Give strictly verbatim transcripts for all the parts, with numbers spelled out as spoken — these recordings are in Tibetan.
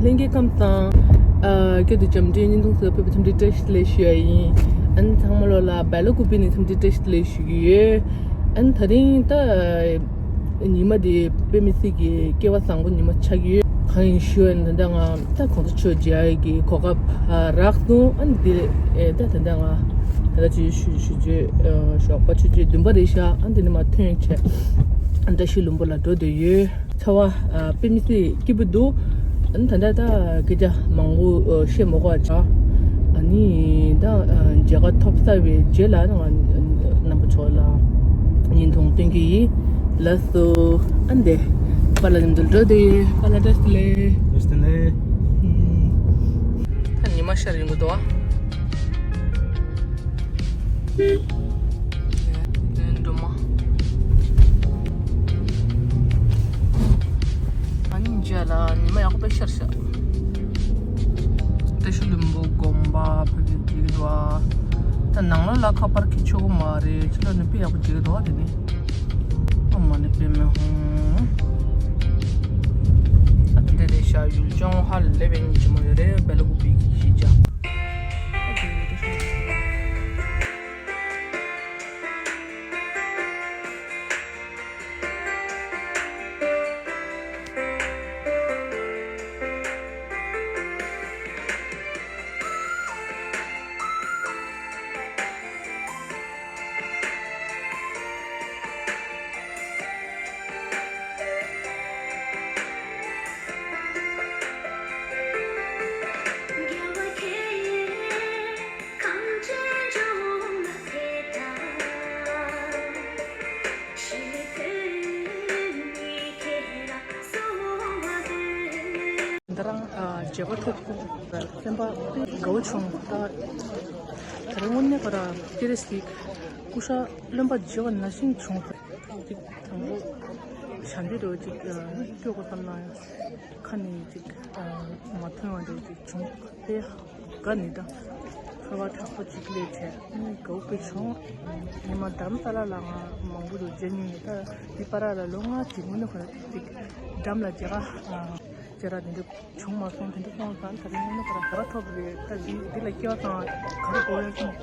ལྷན་རྒྱས་ཁམས་བཟང་། ཨ། སྐད་དུ་འཇམ་འདྲིས་བརྙན་ཐུང་གསར་ཕུད་པ་འཚམས་འདྲི་བཀྲ་ཤིས་བདེ་ལེགས་ཞུ་ཡ་ཡིན། ཨ་ནི་ཚང་མ་ལོ་ལ་སྦེལ་ཀོབ་པི་ནས་འཚམས་འདྲི་བཀྲ་ཤིས་བདེ་ལེགས་ཞུ་གི་ཡོད། ཨ་ནི་ད་རིང་ད། ཉི་མ་དེ་དཔེ་མི་སྲིད་ཀྱི་སྐལ་བ་བཟང་པོ་ཉི་མ་ཆགས་ཀྱི་ཡོད། གང་ཡིན་ཞུ་ཡ་ན་ད་ལྟ་ང་ད་གོང་ས་མཆོག་མཇལ་ཡ་གི་གོ་སྐབས་རག་སོང་། ཨ་ནི་དེ་ད་ད་ལྟ་ང་ད་ལྟ་ཆུ་ཚོད་ཞོགས་པ་ཆུ་ཚོད་བདུན་པ་རེད་ཤག་ཨ་ནི་དེ་ནས་མར་ཐོན་བྱས་བཀྲ་ཤིས་ལྷུན་པོ་ལ་འགྲོ་འདོད་ཡོད། ཚ་བ་དཔེ་མི་སྲིད་སྐྱིད་པོ་འདུག་ཨ་ནི་ད་ལྟ་ད་སྐད་ཆ་མང་པོ་བཤད་མ་དགོས་པ་ཆགས། ཨ་ནི་ད་མཇལ་ཁ་ཐོབ་ཚར་བའི་རྗེས་ལ་ང་རྣམ་པ་ཚོ་ལ་བརྙན་ཐུང་སྟོན་གྱི་ཡིན། ལགས་སོ། ཨ་ནི་དེ་པཱ་ལགས་མཉམ་དུ་འགྲོ་དེ་ཡིན། པཱ་ལགས་བཀྲ་ཤིས་བདེ་ལེགས། བཀྲ་ཤིས་བདེ་ལེགས། ད་ཉི་མ་ཤར་ཡོང་གི་འདུག་ཨ། འགྲོ་མ། ཨ་ནི་མཇལ་ལ་ཉི་མ་ཡག་པོ་དཔེ་ཤར་ཤག་བཀྲ་ཤིས་ལྷུན་པོ་དགོན་པ་ཕ་གི་འགྲིག་འདུག་ཨ། ད་ནང་ལོགས་ལ་ཁ་པར་གྱི་ཆོག་གི་མ་རེད། ཕྱི་ལོགས་ནས་དཔེ་ཡག་པོ་འགྲིག་འདུག་ཨ། དེ་ནི་ཨ་མ་ནི་དཔེ་མི་ཧོང་། ཨ་དེ་འདྲ་རེད་ཤག་ཡུལ་ལྗོངས་ཧ་ལས་པའི་ཉིན་ཆེན་མོ་ཡོད་རེད། སྦེལ་ཀོབ་པི་གཞིས་ཆགས། ད་རང་ཨ་མཇལ་ཁ་ཐོབ་སོང་། སེམས་པ་དཔེ་དགའ་བོ་བྱུང་། ད་ད་རེས་དངོས་གནས་ཁོ་རང་སྤྱིར་ཞིག་སྐུ་ཞབས་བློན་པོ་མཇལ་བ་ནང་བཞིན་བྱུང་། ཅིག་དང་པོ་ཞལ་འདྲི་རེ་བ་ཅིག་ཨ་སྐྱོ་དགོས་བསམ་ན་ཡང་ཁ་ནས་ཅིག་ཨ་མ་ཐོན་པ་འདྲ་བོ་ཅིག་བྱུང་། དཔེ་དགའ་ནི་ད་ཚོར་བ་དྲག་པོ་ཅིག་སླེབས་བྱས་དགའ་བོ་དཔེ་བྱུང་། ཉི་མ་དྷ་རམ་ས་ལ་ལ་ང་མང་པོ་རུ་མཇལ་མྱོང་ཡོད། ད་འདི་བར་ལ་ལོ་ལྔ་ཅིག་སྔོན་ནས་ཁོ་རང་ཅིག་འགྲམ་ལ་མཇལ་ཁ་ཨ་མཇལ་ར་དེ་འདྲ་བྱུང་མ་སོང་། དེ་འདྲ་སོང་ཙང་ད་རིང་སྔོན་ནས་ཁོ་རང་ག་རེ་ཐོབ་རེད། ད་འདི་འདི་ལ་སྐྱེ་བ་ཙང་ག་རེ་དགོས་ཡ་སོང་།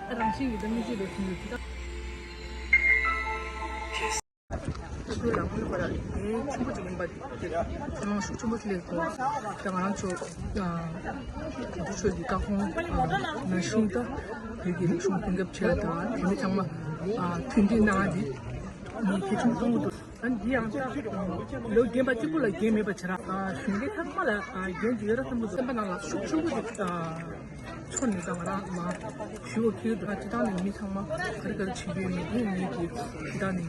ད་རང་བཞིན་གྱི་ད་མི་ཚེ་ལ་ཐུན་ཡོད་ད། ཁོ་ཚོའི་ལམ་ཁ་ལ་ཁོ་ར་དེ་ཆེན་པོ་ཅིག་ཡིན་པ་དེ་ཚོར་སྣང་ཤུགས་ཆེན་པོ་སླེབས་སོང་། ད་ང་རང་ཚོ་དེ་ཚོ་ཆོས་ཀྱི་བཀའ་དགོངས་ནང་བཞིན་ད་བོད་ཀྱི་རིག་གཞུང་སྲུང་སྐྱོབ་བྱས་དང་དེ་མི་ཚང་མ་མཐུན་སྒྲིལ་གནང་བ་འདི་ངས་གལ་ཆེན་པོ་མཐོང་གི་འདུག་ཨ་འདི་ཡང་ད་ལོ་རྒན་པ་གཅིག་པུ་ལ་འགན་མེད་པ་བྱས་ར། གཞོན་སྐྱེས་ཚང་མ་ལ་འགན་དེ་ཡོད་ར་བསམ་གྱི་འདུག་སེམས་པ་ནང་ལ་ཤུགས་ཆེན་པོ་ཞིག་ཚོར་ནས་ད་ང་རང་མ་ཞུ་བ་ཁྱེར་འདུག་ཨ་སྤྱི་བཏང་ནས་མི་ཚང་མ་ག་རེ་ག་རེ་བྱེད་ཀྱི་ཡོད་མེད་དེ་ངེད་ཀྱིས་སྤྱི་བཏང་ནས་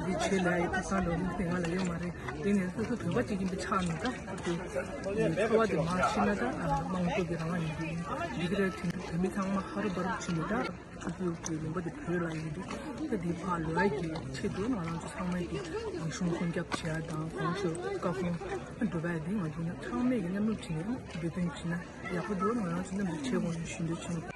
འདི་བྱེད་ལ་ཡི་ཐུགས་བསམ་འདྲ་བོ་དེ་ང་ལ་ཡོད་མ་རེད། དེ་ནས་སོ་སོ་བོད་པ་གཅིག་ཡིན་པའི་ཆ་ནས་ད་དེ་ཚོར་བ་དེ་མ་ཤེས་ན་ད་དམངས་གཙོ་གི་རང་དབང་ཡིན་དུས་འདི་ག་རེ་བྱེད་འདུག་བོད་མི་ཚང་མ་ཧ་རུ་བ་རུ་ཕྱིན་ནས་ད། ཆུ་ཚོད་ཀྱི་ལུང་པ་དེ་བོད་ལ་ཡིན་དུས་ད་དེ་ཕར་ལོག་ཡ་གི་ཆེད་དུ་ང་རང་ཚོ་ཚང་མས་ཀྱི་རང་གཞུང་སྲུང་སྐྱོབ་བྱེད་ཡ་དང་གོང་ཞུ་བཀའ་དགོངས་སྒྲུབ་པ་འདི་ང་ཚོ་ཚང་མས་ཀྱི་མཉམ་རུབ་བྱས་ནས་འབད་བརྩོན་བྱས་ན་ཡག་པོ་འདུག་ང་རང་ཚོ་མཉམ་དུ་བྱེད་དགོས་ཞུ་འདོད་བྱུང་།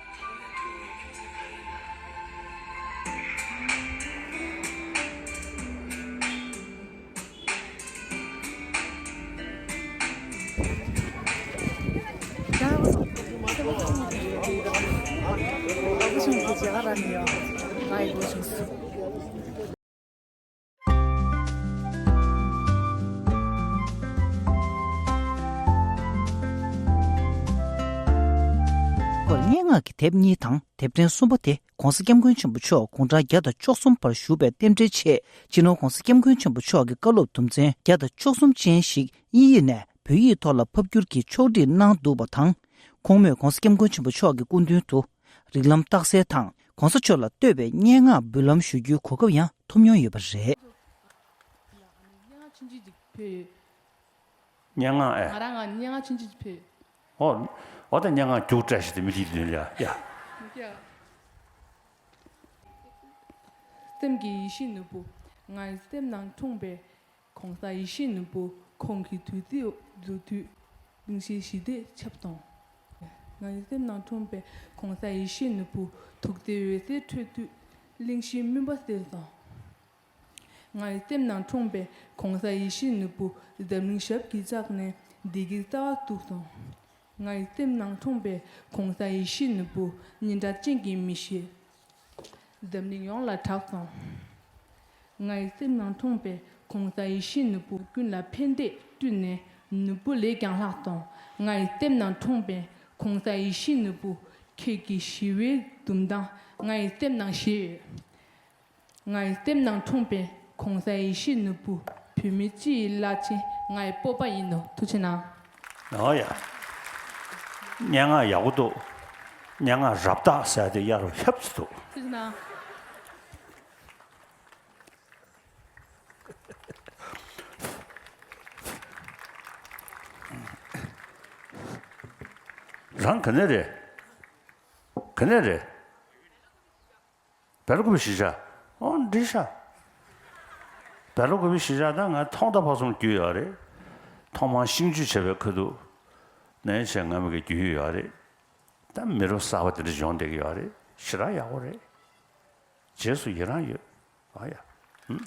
སྙན་ངག་གི་དེབ་གཉིས་དང་དེབ་ཕྲེང་གསུམ་པ་དེ་༸གོང་ས་༸སྐྱབས་མགོན་ཆེན་པོ་མཆོག་དགུང་གྲངས་བརྒྱ་དང་བཅུ་གསུམ་པར་བཞུགས་པའི་རྟེན་འབྲེལ་ཆེད་སྤྱི་ནོར་༸གོང་ས་༸སྐྱབས་མགོན་ཆེན་པོ་མཆོག་གི་བཀའ་སློབ་དུམ་ཚན་བརྒྱ་དང་བཅུ་གསུམ་ཅན་ཞིག་དབྱིན་ཡིག་ནས་བོད་ཡིག་ཐོག་ལ་ཕབ་བསྒྱུར་གྱིས་ཕྱོགས་སྒྲིག་གནང་འདུག་པ་དང་། ཁོང་མོས་༸གོང་ས་༸སྐྱབས་མགོན་ཆེན་པོ་མཆོག་གི་སྐུ་མདུན་དུ་རིགས་ལམ་རྟགས་གསལ་དང་༸གོང་ས་མཆོག་ལ་བསྟོད་པའི་སྙན་ངག་འབུལ་ལམ་ཞུ་རྒྱུའི་གོ་སྐབས་ཡང་ཐོབ་མྱོང་ཡོད་པ་རེད། སྙན་ངག་ཆུང་ཆུང་ཅིག་ཕུལ་ཡོད། སྙན་ངག་ཨེ། ང་རང་ང་སྙན་ངག་ཆུང་ཆུང་ཅིག་ཕུལ་ཡོད། ཨོ། ཨོ་ད་སྙན་ངག་རྒྱུགས་བཀྲ་ཤིས་དེ་མི་ལི་དོན་ལ་ཡ། ཡ། སེམས་ཀྱི་ཡེ་ཤེས་ནོར་བུ། ངའི་སེམས་ནང་འཁྲུངས་པའི་༸གོང་ས་ཡེ་ཤེས་ནོར་བུ། ཁོང་གི་བདུད་རྩི་འབུལ་དུས་གླིང་བཞི་ཞི་བདེ་ཁྱབ་སོང་། ངའི་སེམས་ནང་འཁྲུངས་པའི་༸གོང་ས་ཡེ་ཤེས་ནོར་བུ། ཐུགས་རྗེའི་འོད་ཟེར་འཕྲོས་དུས་གླིང་བཞིའི་མུན་པ་སེལ་སོང་། ང་ཡི་སེམས་ནང་འཁྲུངས་པའི་གོང་ས་ཡེ་ཤེས་ནོར་བུ་འཛམ་གླིང་ཞབས་ཀྱིས་བཅགས་ནས་བདེ་སྐྱིད་རྩ་བ་གཏུགས་སོང་། ང་ཡི་སེམས་ནང་འཁྲུངས་པའི་གོང་ས་ཡེ་ཤེས་ནོར་བུ་སྙན་གྲགས་ཅན་གྱི་མི་ཞིག་འཛམ་གླིང་ཡོངས་ལ་གྲགས་སོང་། ང་ཡི་སེམས་ནང་འཁྲུངས་པའི་གོང་ས་ཡེ་ཤེས་ནོར་བུ་ཀུན་ལ་ཕན་བདེ་བསྐྲུན་ནས་ནོར་བུ་ལས་ཀྱང་ལྷག་སོང་། ང་ཡི་སེམས་ནང་འཁྲུངས་པའི་གོང་ས་ཡེ་ཤེས་ནོར་བུ་ཁྱེད་ཀྱི་ཞི་བའི་འཛུམ་མདངས་ང་ཡི་སེམས་ནང་ཤར་ཡོད། ང་ཡི་སེམས་ནང་འཁྲུངས་པའི་གོང་ས་ཡེ་ཤེས་ནོར་བུ་བོད་མི་སྤྱི་ཡི་བླ་ཆེན་ང་ཡི་སྤོབས་པ་ཡིན་ནོ། ཐུགས་རྗེ་གནང་། ཨོ་ཡ། སྙན་ངག་ཡག་པོ་འདུག་སྙན་ངག་རབ་བཏགས་ཟེར་དེ་གཡར་རོ་ཧབ་ཙི་འདུག་ཐུགས་རྗེ་གནང་། རང་ག་ནས་རེད། ག་ནས་རེད། བེ་ལ་ཀུ་པི་གཞིས་ཆགས། ཨོ་འགྲིག་ཤག་བེ་ལ་ཀུ་པི་གཞིས་ཆགས་ད་ང་ཐོག་མཐའ་བར་གསུམ་རྒྱུས་ཡོད་རེད། ཐོག་མར་ཤིང་ཆུ་བྱས་པའི་ཁ་ཐུག་ནས་བྱས་ང་མི་གི་རྒྱུས་ཡོད་རེད། ད་མི་རབས་གསར་པ་དེ་འདྲ་ཡོང་བསྡད་ཀྱི་ཡོད་རེད། ཞེ་དྲག་ཡག་པོ་རེད། རྗེས་སུ་ཡི་རང་ཡོད། ཨ་ཡ། ཧུམ།